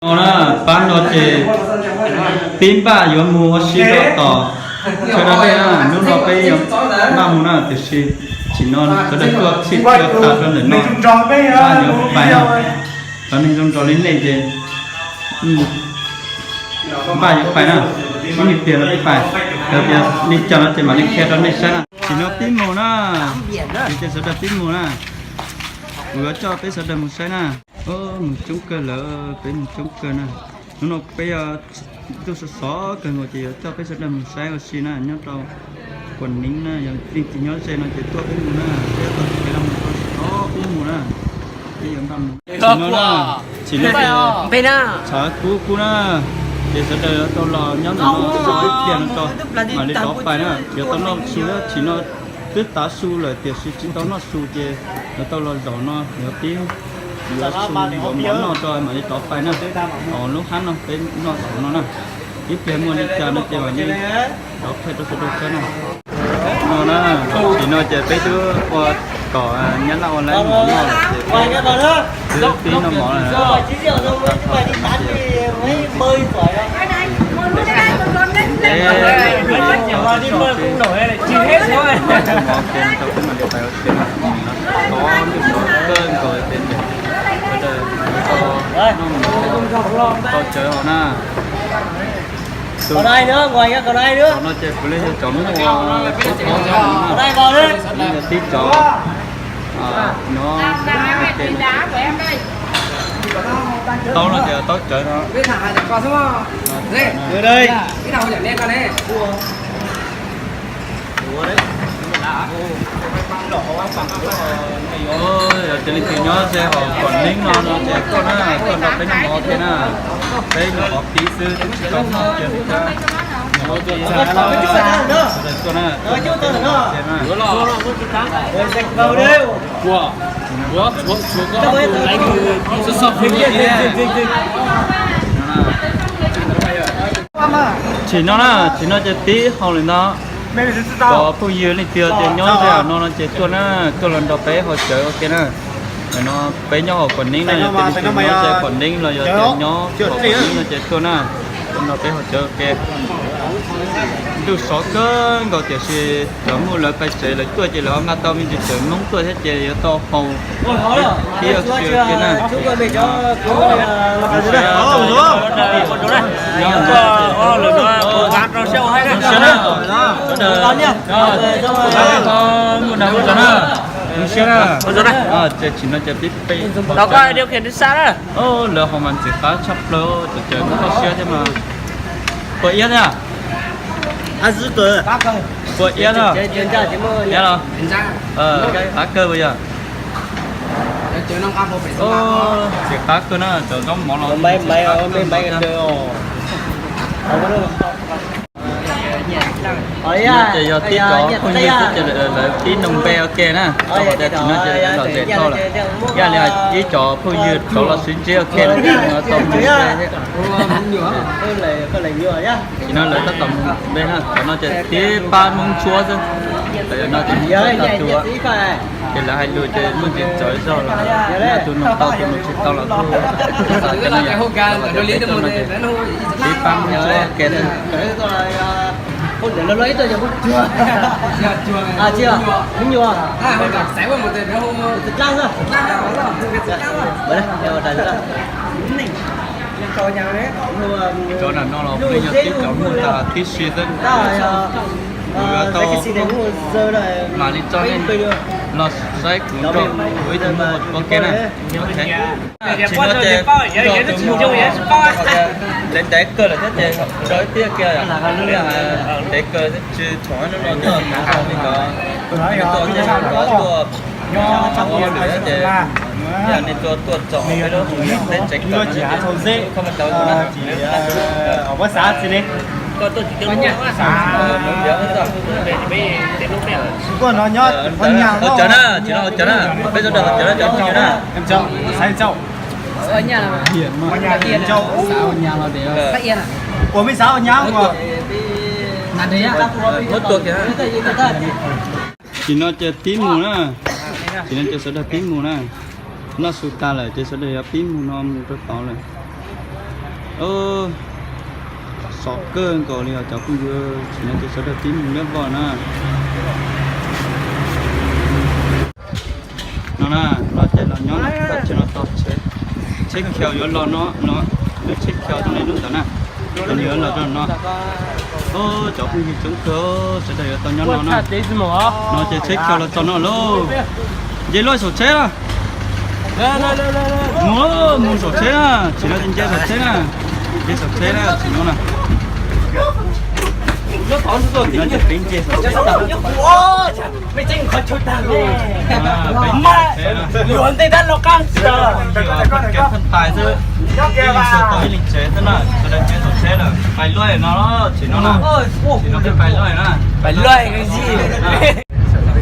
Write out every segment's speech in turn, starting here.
No na, pab no ces pib npaj yuav mus ua si rau tom chaw dab dej na, hnub no peb yuav npaj mus na, tiam sis tsim no sawv daws tuaj txhij tuaj tas rau ntawm no, npaj yuav pais na, cov neeg zoo nraug li nej ces npaj yuav pais na, ib me pliag no peb pais, yog tias li cas no ces mam li qhia rau nej saib na. Tsim no pib mus na, ces sawv daws pib mus na, kuv yuav coj peb sawv daws mus saib na. Mus coob kawg lawm, peb mus coob kawg na. Hnub no peb ntuj sov sov kawg nkaus ces yuav coj peb sawv daws mus saib ua si na, nyob rau Quam Neeb na, yog leej twg nyob ze no ces tuaj peb mus na, peb yuav tau kev los mus tau sov peb mus na. Peb yuav npaj mus tsim no na, tsim no ces tshav kub kub na, ces sawv daws yuav tau los nyob ntawm no so ib pliag no tso, mam li rov pais na, yuav tau noj su, tsim no twb tav su lawm tiam sis tsis tau noj su ces yuav tau los zaum no yuav pib yuav su yuav mov noj tso mam li rov pais na. Os, lub hab no peb noj zaum no na, ib pliag muaj li cas no ces mam li rov qhia rau sawv daws saib na. No na, tsim no ces peb twb ua kom nyab laj ua lawv mov noj lawm ces twb pib noj mov lawm. Mov ces tau peb mam li pais ua si na, tov ntuj sov kawg nkaus ces sawv daws noj mov tau tsawv os na. Tom no ces puav leej yog cov muab ua tib cov, nyob taub no ces taub tsawv no. Yog tias leej twg nyob ze hauv Quam Neeb no no ces tuaj na, tuaj nrog peb noj mov thiab na. Peb nyuam qhuav pib xwb twb tsis tau noj kiag li thiab. Tuaj na, tuaj na. Tsim no na, tsim no ces pib haus lawm ntag. Cov phooj ywg leej twg tias nyob ze hauv no no ces tuaj na, tuaj los nrog peb haus cawv ua ke na. Ntawm no peb nyob hauv Quam Neeb no, yog tias leej twg nyob ze Quam Neeb los yog tias nyob hauv Quam Neeb no ces tuaj na, tuaj nrog peb haus cawv ua ke. Ntuj sov kawg nkaus tiam sis cov Hmoob lawv pais tsev lawv tuaj ces lawv ho nqa tau me ntsis cawv Hmoob tuaj thiab ces yuav tau haus thiab ua si ua ke na. Zoo siab na. Ces tsim no ces pib peb, lawv haus mas ntxim qab tshaj plaws, ces muab toj siab thiab mas. Pua iab thiab. Pua iab thiab. Iab los? Qab kawg puas yog? Ntxim qab kawg na, cov zaub mov los ntxim qab kawg. Ces yog tib cov phooj ywg xwb ces lawv tib nug npe ua ke na, tau tias tsim no ces lom zem dhau lawm. Ib yam li ib cov phooj ywg rov los sib ntsib ua ke lawm, tau mus npe thiab. Tsim no lawv tab tom mus npe na, cov no ces tib pab Hmoob Suav xwb. Cov no ces Hmoob Suav tag tus, ces lawv hais lus ces muaj ntsis txawv zog los, tus nug tau tus nug tsis tau los kuj xav cov no yom. Tib pab Hmoob Suav ua ke xwb. Cov nram no los kuj yog tib cov Hmoob tag tib si xwb. Kuv yuav tau mam li tso nej los saib kuv nrog kuv ib tug Hmoob ua ke na. Tsim no ces nrog tus Hmoob no, ntev ntev kawg lawm thiab ces nrog ib tib kiag, ntev kawg thiab tsis tshua no no coj tus Hmoob li ntawd, nej tuaj nrog tuaj tuaj txog peb lub tsev kawm no ces koj mas tau na. Ua xav tsis li. Ua cawv na, tsim no ua cawv na, peb sawv daws ua cawv na cov phooj ywg na. Muab tua kiag. Tsim no ces pib mus na, tsim no ces sawv daws pib mus na. Noj su tas lawm ces sawv daws yuav pib mus no mus rau tod lawm. Sov kawg nkaus li os cov phooj ywg, tsis no ces sawv daws tib mus nyob vaj na. No na, no ces los nyob no, tsheb no tau tsheb, tsheb khiaus yuav los no, no, lub tsheb khiaus tau ne lub ntawd na, ces nws yuav los rau no. Cov phooj ywg coob kawg, sawv daws yuav tau nyob no na. No ces tsheb khiaus los txog no lauj. Nce luaj saum tsheb na. Mus, mus saum tsheb na, tsis no ces nce saum tsheb na. Nce saum tsheb na, tsis no na. Peb nce saum tsheb. Kev pheej tais xwb, ib leeg tau ib leeg tsev xwb na, sawv daws nce saum tsheb lawm, pais luaj no, tsis no na, tsis no peb pais luaj na.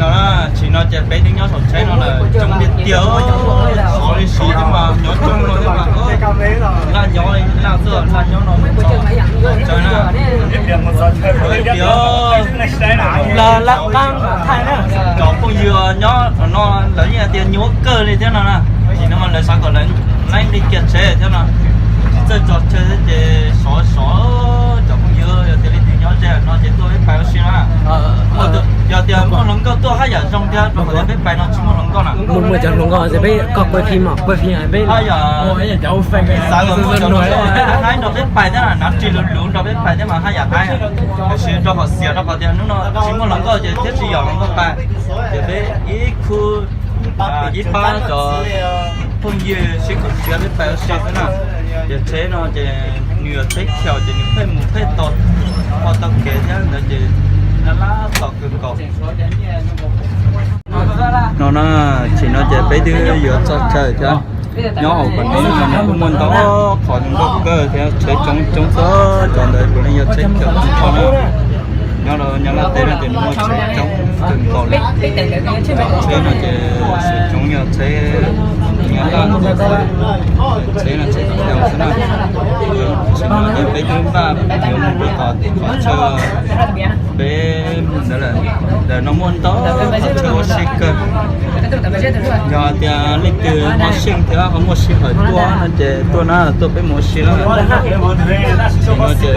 No na, tsis no ces peb twb nyob saum tsheb no lawm, coob tiag tiag, sov li sov thiab mas nyob coob no thiab mas, laj nyob li laj xwb, laj nyob no mus txog tsheb na. Tiag, cov phooj ywg nyob no lawv yeej hais tias nyuaj kawg li thiab no na, tsis no mas lawv xav kom lawv laib nqi kiag tsheb thiab no, tsis txawj tso chaw thiab ces sov sov. Cov phooj ywg yog tias leej twg nyob ze no ces tuaj peb pais ua si na. Yog tias muaj hluas nkauj tuaj haj yam zoo thiab, rau qhov tias peb pais no tsis muaj hluas nkauj na. Muaj cov hluas nkauj, peb koj kuaj phim mas kuaj phim peb haj yam xav kom muaj cov hluas nkauj haib nrog peb pais thiab, nav ris luv luv nrog peb pais thiab mas haj yam haib. Tiam sis rau qhov xiam rau qhov tias hnub no tsis muaj hluas nkauj ces thiaj tsis yog hluas nkauj pais, ces peb ib khub ib pab cov phooj ywg sib koom siab peb pais ua si xwb na. Ces tsheb no ces nws yog tsheb khiaus ces nws pheej mus pheej tau, tau kev thiab ntawd ces laj laj tos kawg nkaus. No na, tsis no ces peb twb yuav txog chaw thiab. Nyob hauv kom neb no nws kuj muaj ntau qhov zoo nkauj kawg thiab, tsheb coob coob xwb, cov ntawd puav leej yog tsheb khiaus tsis tau na. Nyob rau Nyab Laj teb no ces muaj tsheb coob kawg nkaus li. Tsheb no ces tsheb coob yog tsheb Nyab Laj, tsheb no tsheb khiaus xwb na. Tsis no ces peb twb npaj yuav mus rau tom qhov chaw peb ntawd lawm. Ntawm no muaj ntau qhov chaw ua si kawg. Yog tias leej twg ho xyeej thiab ho muaj sij hawm tuaj no ces tuaj na, tuaj peb mus ua si na. Tsis no ces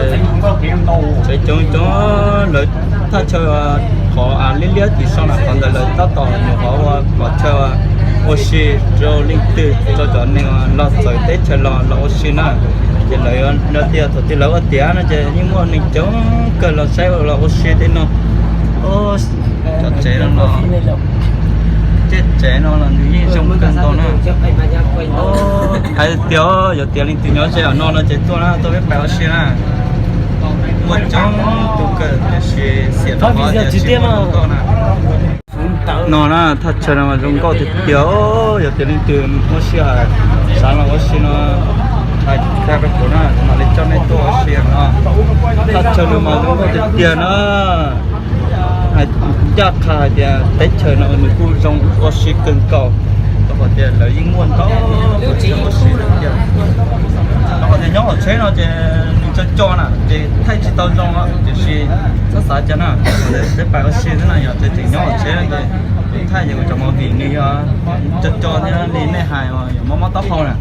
tsheb coob coob, lawv thaj chaw qhov av liab liab tim sau na, qhov ntawd lawv tab tom nyuam qhuav ua qhov chaw ua si rau leej twg, rau cov neeg los txawv teb chaws los los ua si na. Ces lawv tias thaum twg lawv ua tiav no ces yeej muaj neeg coob kawg los saib los ua si tej no. Cov tsev no los, tej tsev no los nws yeej zoo kawg nkaus na. Hais tias yog tias leej twg nyob ze no no ces tuaj na, tuaj peb pais ua si na. Muaj coob tus kawg tiam sis xiam rau qhov tias tsis muaj hluas nkauj na. No na, thaj chaw no mas zoo nkauj tiag tiag, yog tias leej twg muaj sij hawm xav los ua si no, hais tag rau kuv na, kuv mam li coj nej tuaj ua si no. Thaj chaw no mas zoo nkauj tiag tiag na. Hais ncaj qha hais tias teb chaws no nws kuj zoo ua si kawg nkaus, rau qhov tias lawv yeej muaj ntau qhov chaw ua si tiag. Rau qhov tias nyob hauv tsheb no ces nws co co na ces thaij tsis tau zoo, tiam sis txhob xav cas na, peb pais ua si xwb na, yog tias tseem nyob hauv tsheb no ces thaij ces kuv cov movie nws yog co co thiab li nej hais uas mob mob taub hau na.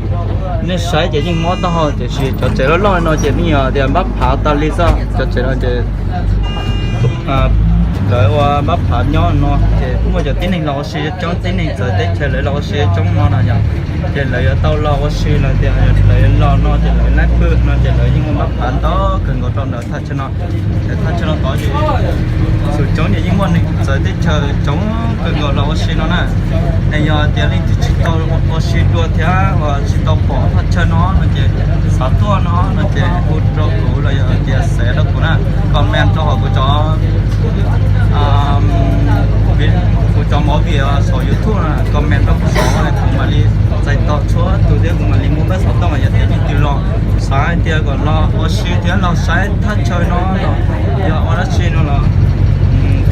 Nej saib ces yeej mob taub hau, tiam sis cov tsev loj loj no ces nej yog tias npab phav tas li xwb. Cov tsev no ces lawv ua npab phav nyob no ces muaj cov tib neeg los ua si coob, tib neeg txawv teb chaws lawv los ua si coob no na yom. Ces lawv yuav tau los ua si los tias lawv yuav los no ces lawv laib pw no ces lawv yeej ua npab phav ntau kawg nkaus rau ntawm thaj chaw no. Thaj chaw no tod ces xyum coob ces yeej muaj neeg txawv teb chaws coob kawg nkaus los ua si no na. Es yog tias leej twg tsis tau ua si dua thiab uas tsis tau pom thaj chaw no no ces xav tuaj no no ces hu rau kuv los yog tias xav rau kuv na, comment rau hauv kuv cov kuv cov movie saum YouTube na, comment rau kuv saum, kuv mam li txais tos txhua tus thiab kuv mam li muab pab xov tooj. Yog tias leej twg los xav hais tias kom los ua si thiab los saib thaj chaw no los yog ua dab tsi no los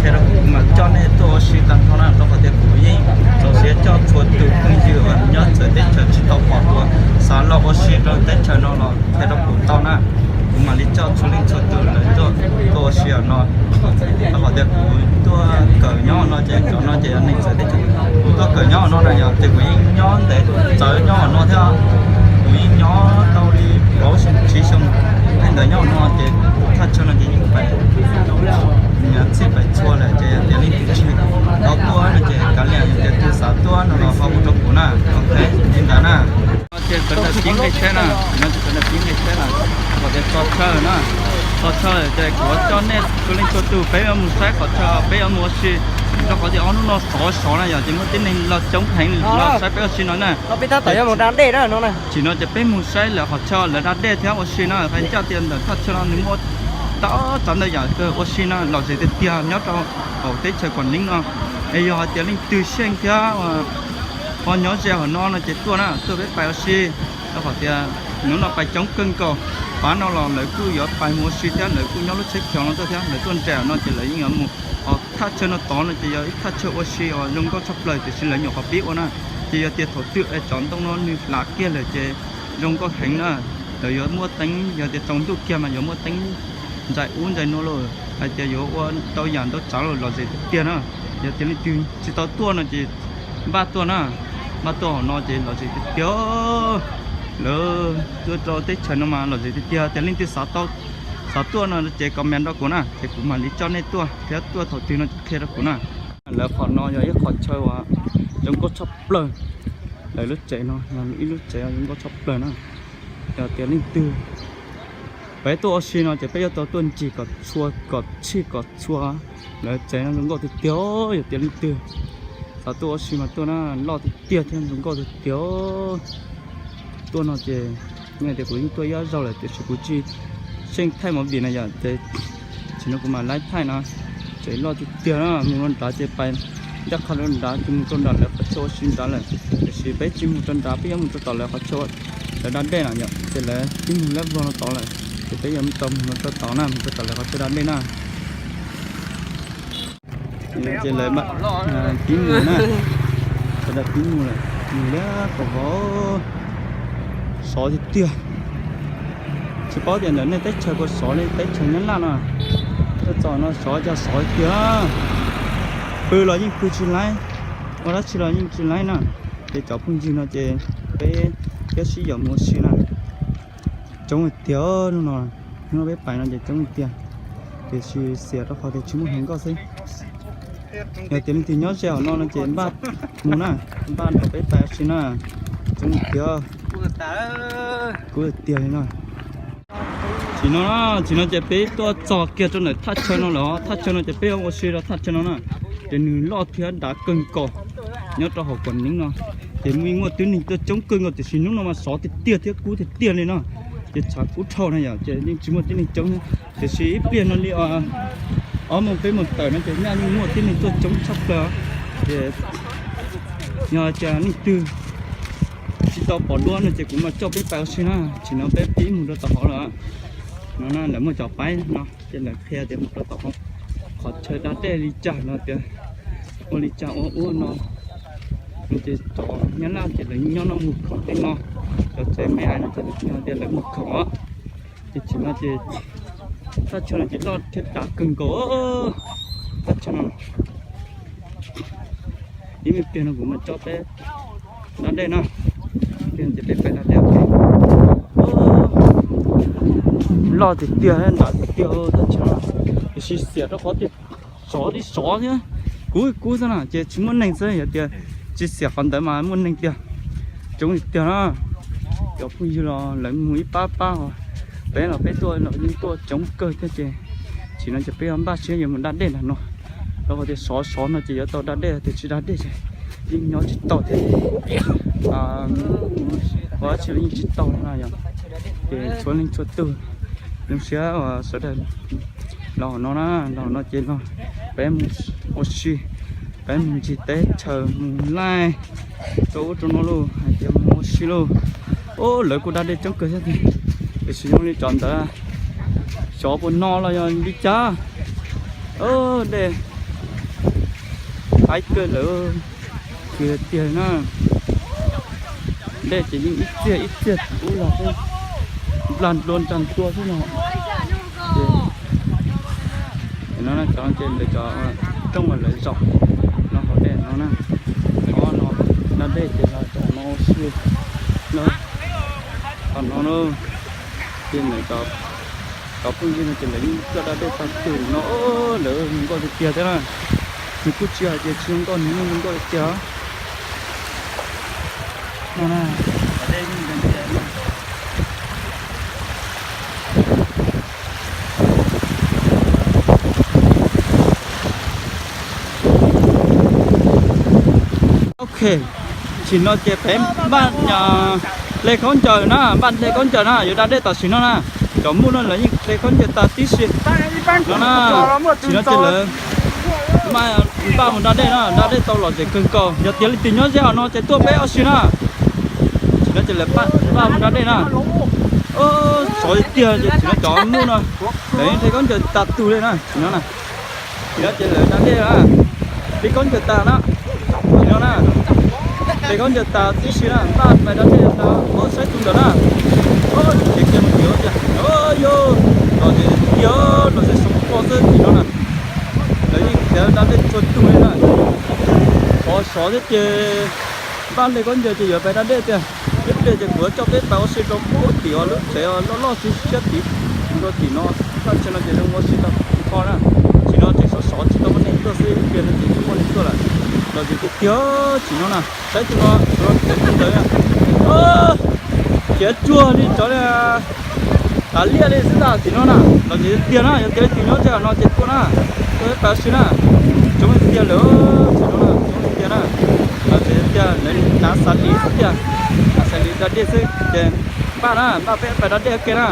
qhia rau kuv, kuv mam coj nej tuaj ua si tag nrho na, rau qhov tias kuv yeej txaus siab coj txhua tus phooj ywg uas nyob txawv teb chaws tsis tau pom uas xav los ua si rau teb chaws no los qhia rau kuv tau na, kuv mam li coj txhua leej txhua tus lawv tuaj ua si no. Rau qhov tias kuv tuaj kawm nyob no ces cov no ces yog neeg txawv teb chaws, kuv tuaj kawm nyob no na yog tias kuv yeej nyob ntev txawv nyob no thiab. Kuv yeej nyob tau li plaub xyoo tsib xyoo Tsheb na, no tsis tau nag pib nej tsheb lawm, kom tias txog chaw na, txog chaw ces kuv coj nej txhua leej txhua tus peb yuav mus saib qhov chaw peb yuav mus ua si, rau qhov tias ob hnub no sov sov na yom, ces muaj tib neeg los coob heev los saib peb ua si no na. Tsim no ces peb mus saib lawv qhov chaw lawv da dej thiab ua si na, hais ncaj tias ntawm thaj chaw no nws muaj tau txav ntau yam kawg ua si na, lom zem tiag tiag nyob rau hauv teb chaws Quảng Ninh no. Es yog hais tias leej twg xyeej thiab ho nyob ze hauv no no ces tuaj na, tuaj peb pais ua si, rau qhov tias hnub no pais coob kawg nkaus. Pab no los lawv kuj yuav pais mus ua si thiab, lawv kuj nyob lub tsheb khiav no tuaj thiab, lawv tuaj nres no ces lawv yeej yuav mus. Ho thaj chaw no tod no ces yog ib thaj chaw ua si uas zoo nkauj tshaj plaws tiam sis lawv nyuam qhuav pib ua na. Ces yog tias thaum twg es cov ntoo no nws hlav kiag lawm ces zoo nkauj heev na. Lawv yuav muaj teeb, yog tias tsaus ntuj kiag mas yuav muaj teeb ntsais ub ntsais no los hais tias yuav ua ntau yam ntau tsav los lom zem tiag tiag na. Yog tias leej twg tsis tau tuaj no ces npaj tuaj na, npaj tuaj hauv no ces lom zem tiag tiag. Lawv tuaj rau teb chaws no mas lom zem tiag tiag, tias leej twg xav tau, xav tuaj no ces comment rau kuv na, ces kuv mam li coj nej tuaj thiab, tuaj thaum twg no ces qhia rau kuv na. Lawv qhov no yog ib qhov chaw uas zoo nkauj tshaj plaws. Lawv lub tsev no yog ib lub tsev zoo nkauj tshaj plaws na. Yog tias leej twg peb tuaj ua si no ces peb yuav tau tuaj ncig kom txhua kom txhij kom txhua. Lawv tsev no zoo nkauj tiag tiag, yog tias leej twg xav tuaj ua si mas tuaj na, loj tiag tiag thiab zoo nkauj tiag tiag. Tuaj no ces, nej tias kuv yeej tuaj ib zaug lawm tiam sis kuv tsis xyeej thaij movie na yom, ces tsim no kuv mam laib thaij no. Tsev loj tiag tiag na, mus rau nrad ces pais ncaj qha rau nrad ces mus rau nram lawv qhov chaw ua si nrad lawm. Tiam sis peb tsis mus rau nrad, peb yuav mus rau tom lawv qhov chaw lawv da dej na yom, ces lawv twb mus lab vog no tod lawm, ces peb yuav tau mus rau tom na, mus rau tom lawv qhov chaw da dej na. Ces lawv pib mus na, sawv daws pib mus lawm, mus liab kom vov, sov tiag tiag. Tsis paub tias ntawm nej teb chaws puas sov li teb chaws Nyab Laj no. Tuaj txog no sov cas sov tiag, pw los yeej pw tsis laib, ua dab tsi los yeej tsis laib na. Ces cov phooj ywg no ces peb thiab sib yaum mus ua si na. Coob tiag, hnub no, hnub no peb pais no ces coob tiag, tiam sis xiam rau qhov tias tsis muaj hluas nkauj xwb. Yog tias leej twg nyob ze hauv no no ces npaj mus na, npaj nrog peb pais ua si na. Coob tiag, kub tiag li no. Tsim no, tsim no ces peb tuaj txog kiag rau ntawm thaj chaw no lawm, thaj chaw no ces peb ua si rau thaj chaw no na. Ces nws loj thiab dav kawg nkaus nyob rau hauv Quảng Ninh no. Ces muaj muaj tib neeg tuaj coob kawg nkaus tiam sis hnub no mas sov tiag tiag thiab kub tiag tiag li no. Ces tshav kub dhau na yom, ces yeej tsis muaj tib neeg coob thiab. Tiam sis ib pliag no li ob moos peb moos tawm no ces nyaj yeej muaj tib neeg tuaj coob tshaj plaws. Ces yog tias leej twg tsis tau pom dua no ces kuv mam coj peb pais ua si na. Tsim no peb pib mus rau tom hauv lawm. No na lawv muaj cov paib no ces lawv qhia tias mus rau tom hauv qhov chaw da dej li cas no tias ua li cas ua ua no. No ces cov Nyab Laj ces lawv nyob no mus khoom tej no, cov tsev me ais no ces lawv tias lawv mus khoom os. Ces tsim no ces thaj chaw no ces loj thiab dav kawg nkaus. Thaj chaw no ib me pliag no kuv mam coj peb da dej na. Ib pliag ces peb pais da dej. Loj tiag tiag, dav tiag tiag thaj chaw no. Tiam sis xiam rau qhov tias sov tib sov thiab kub kub xwb na ces tsis muaj neeg xwb, yog tias tsis xiam qhov ntawd mas muaj neeg tiag. Coob tiag na. Cov phooj ywg los lawv mus ib pab pab os, peb los peb tuaj los yeej tuaj coob kawg thiab ces tsim no ces peb yuav npaj siab yuav mus da dej ntawm no. Rau qhov tias sov sov no ces yuav tau da dej, tias tsis da dej ces yeej nyob tsis tau thiab. Ua dab tsi los yeej tsis tau no yom. Ces txhua leej txhua tus zoo siab uas sawv daws los hauv no na, los hauv no ces no peb mus ua si, peb mus ncig teb chaws mus laij rau ub rau no lauj, hais tias mus ua si lauj. Lawv kuj da dej coob kawg thiab tiag, tiam sis zoo li cov ntawd xyov puas no los yog li cas. Dej haib kawg lawm, tiag tiag na. Dej ces yeej ib txiag ib txiag ub los xwb, nplag nplua nrag nplua xwb no. Ces no cov ces lawv cov rooj uas lawv zaum no hauv dej no na. Lawv no da dej ces los cov no ua si no, tom no na. Ces lawv cov phooj ywg no ces lawv yeej tuaj da dej tag kis no, lawv zoo nkauj tiag tiag thiab na. Nws kuj tsis hais tias tsis zoo nkauj, nws yeej zoo nkauj tiag tiag. No na, dej yeej zoo tiag na. Tsim no ces peb npaj hle khaub ncaws na, npaj hle khaub ncaws na, yuav da dej tam sim no na. Cov muj no lawv yeej hle khaub ncaws tas tib si no na. Tsim no ces lawv npaj mus da dej na, da dej tau lom zem kawg nkaus. Yog tias leej twg nyob ze hauv no ces tuaj peb ua si na. Tsim no ces lawv npaj mus da dej na. Sov tiag tiag ces tsim no cov muj no lawv yeej hle khaub ncaws tas tus li na, tsim no na. Tsim no ces lawv da dej na, hle khaub ncaws tas na, tsim no na. Hle khaub ncaws tas tib si na, npaj pais da dej tas, saib tus ntawd na. Ces kiag mus tim tiag, yog lom zem tiag, lom zem sov pog xwb tsim no na. Lawv yeej khiav da dej txhua tus li na. Qhov sov thiab ces npaj hle khaub ncaws ces yuav pais da dej tiag. Ib pliag ces kuv coj peb pais ua si rau puag tim lub tsev loj loj siab siab tid, rau tim no. Vaj tsev no ces zoo ua si tau nqho na. Tsim no tseem sov sov tsis tau muaj neeg tuaj xwb, ib pliag no ces yeej muaj neeg tuaj lawm. Lom zem tiag tiag tsim no na. Saib tus no, tus no tus ntawd na, khiav tsuag li cov tav liaj li xwb ntag tsim no na. Lom zem tiag tiag na, yog tias leej twg nyob ze hauv no ces tuaj na, tuaj peb pais ua si na. Coob tiag lawm tsim no na, coob tiag na. Lom zem tiag, lawv hnav xav lis xwb tiag, hnav xav lis da dej xwb ces npaj na, npaj peb pais da dej ua ke na.